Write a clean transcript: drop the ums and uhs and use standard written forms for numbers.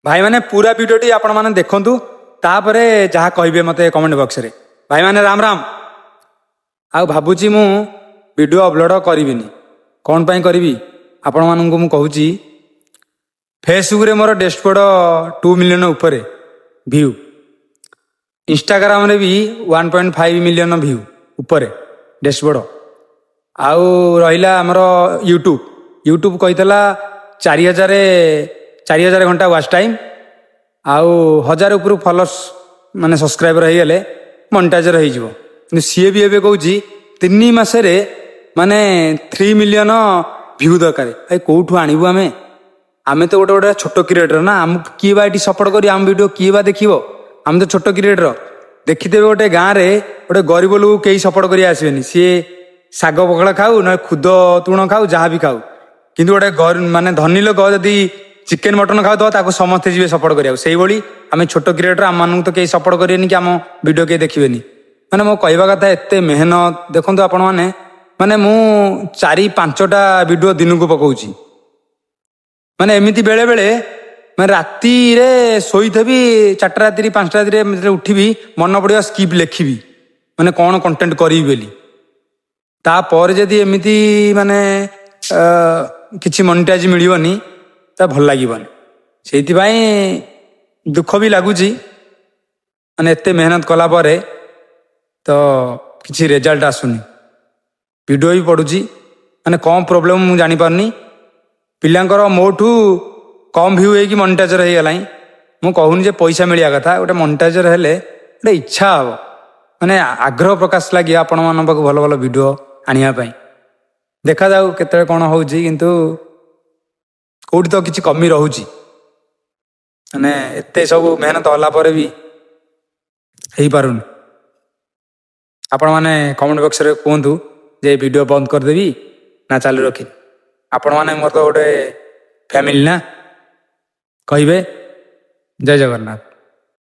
ଭାଇମାନେ, ପୁରା ଭିଡ଼ିଓଟି ଆପଣମାନେ ଦେଖନ୍ତୁ, ତାପରେ ଯାହା କହିବେ ମୋତେ କମେଣ୍ଟ ବକ୍ସରେ। ଭାଇମାନେ, ରାମ ରାମ। ଆଉ ଭାବୁଛି ମୁଁ ଭିଡ଼ିଓ ଅପଲୋଡ଼ କରିବିନି। କ'ଣ ପାଇଁ କରିବି, ଆପଣମାନଙ୍କୁ ମୁଁ କହୁଛି। ଫେସବୁକ୍ରେ ମୋର ଡ୍ୟାସବୋର୍ଡ଼ 2 ମିଲିୟନ ଉପରେ ଭ୍ୟୁ, ଇନଷ୍ଟାଗ୍ରାମରେ ବି 1.5 ମିଲିୟନ ଭ୍ୟୁ ଉପରେ ଡ୍ୟାସବୋର୍ଡ଼। ଆଉ ରହିଲା ଆମର ୟୁଟ୍ୟୁବ୍। ୟୁଟ୍ୟୁବ୍ କହିଥିଲା 4000 ଘଣ୍ଟା ୱାଚ୍ ଟାଇମ୍ ଆଉ 1000 ଉପରୁ ଫଲୋଅର୍ସ, ମାନେ ସବସ୍କ୍ରାଇବର ହେଇଗଲେ ମନିଟାଇଜର ହେଇଯିବ। କିନ୍ତୁ ସିଏ ବି ଏବେ କହୁଛି 3 ମାସରେ ମାନେ 3 ମିଲିୟନ ଭ୍ୟୁ ଦରକାର। ଭାଇ, କେଉଁଠୁ ଆଣିବୁ ଆମେ? ଆମେ ତ ଗୋଟେ ଗୋଟେ ଛୋଟ କ୍ରିଏଟର ନା, ଆମକୁ କିଏ ବା ଏଠି ସପୋର୍ଟ କରିବ? ଆମ ଭିଡ଼ିଓ କିଏ ବା ଦେଖିବ? ଆମେ ତ ଛୋଟ କ୍ରିଏଟର। ଦେଖିଦେବେ, ଗୋଟେ ଗାଁରେ ଗୋଟେ ଗରିବ ଲୋକକୁ କେହି ସପୋର୍ଟ କରି ଆସିବେନି। ସିଏ ଶାଗ ପଖାଳ ଖାଉ, ନହେଲେ ଖୁଦ ତୁଣ ଖାଉ, ଯାହା ବି ଖାଉ। କିନ୍ତୁ ଗୋଟେ ମାନେ ଧନୀ ଲୋକ ଯଦି ଚିକେନ ମଟନ ଖାଉଥିବ, ତାକୁ ସମସ୍ତେ ଯିବେ ସପୋର୍ଟ କରିବାକୁ। ସେଇଭଳି ଆମେ ଛୋଟ କ୍ରିଏଟର, ଆମମାନଙ୍କୁ ତ କେହି ସପୋର୍ଟ କରିବେନି କି ଆମ ଭିଡ଼ିଓ କେହି ଦେଖିବେନି। ମାନେ ମୋ କହିବା କଥା, ଏତେ ମେହନତ ଦେଖନ୍ତୁ ଆପଣମାନେ, ମାନେ ମୁଁ ଚାରି ପାଞ୍ଚଟା ଭିଡ଼ିଓ ଦିନକୁ ପକଉଛି। ମାନେ ଏମିତି ବେଳେ ବେଳେ ମାନେ ରାତିରେ ଶୋଇଥିବି, 4ଟା ରାତିରେ, 5ଟା ରାତିରେ ଯେତେବେଳେ ଉଠିବି, ମନେ ପଡ଼ିବ ସ୍କ୍ରିପ୍ଟ ଲେଖିବି, ମାନେ କ'ଣ କଣ୍ଟେଣ୍ଟ କରିବି ବୋଲି। ତାପରେ ଯଦି ଏମିତି ମାନେ କିଛି ମନିଟାଇଜ ମିଳିବନି ତ ଭଲ ଲାଗିବନି। ସେଇଥିପାଇଁ ଦୁଃଖ ବି ଲାଗୁଛି। ମାନେ ଏତେ ମେହନତ କଲା ପରେ ତ କିଛି ରେଜଲ୍ଟ ଆସୁନି, ଭିଡ଼ିଓ ବି ପଡ଼ୁଛି। ମାନେ କ'ଣ ପ୍ରୋବ୍ଲେମ୍ ମୁଁ ଜାଣିପାରୁନି। ପିଲାଙ୍କର ମୋଠୁ କମ୍ ଭ୍ୟୁ ହେଇକି ମନିଟାଇଜର ହେଇଗଲାଣି। ମୁଁ କହୁନି ଯେ ପଇସା ମିଳିବା କଥା, ଗୋଟେ ମନିଟାଇଜର ହେଲେ ଗୋଟେ ଇଚ୍ଛା ହବ, ମାନେ ଆଗ୍ରହ ପ୍ରକାଶ ଲାଗିବ ଆପଣମାନଙ୍କ ପାଖକୁ ଭଲ ଭଲ ଭିଡ଼ିଓ ଆଣିବା ପାଇଁ। ଦେଖାଯାଉ କେତେବେଳେ କ'ଣ ହେଉଛି। କିନ୍ତୁ କୋଉଠି ତ କିଛି କମି ରହୁଛି। ମାନେ ଏତେ ସବୁ ମେହନତ ହେଲା ପରେ ବି ହେଇପାରୁନି। ଆପଣମାନେ କମେଣ୍ଟ ବକ୍ସରେ କୁହନ୍ତୁ ଯେ ଭିଡ଼ିଓ ବନ୍ଦ କରିଦେବି ନା ଚାଲୁ ରଖିବି। ଆପଣମାନେ ମୋର ତ ଗୋଟେ ଫ୍ୟାମିଲି ନା, କହିବେ। ଜୟ ଜଗନ୍ନାଥ।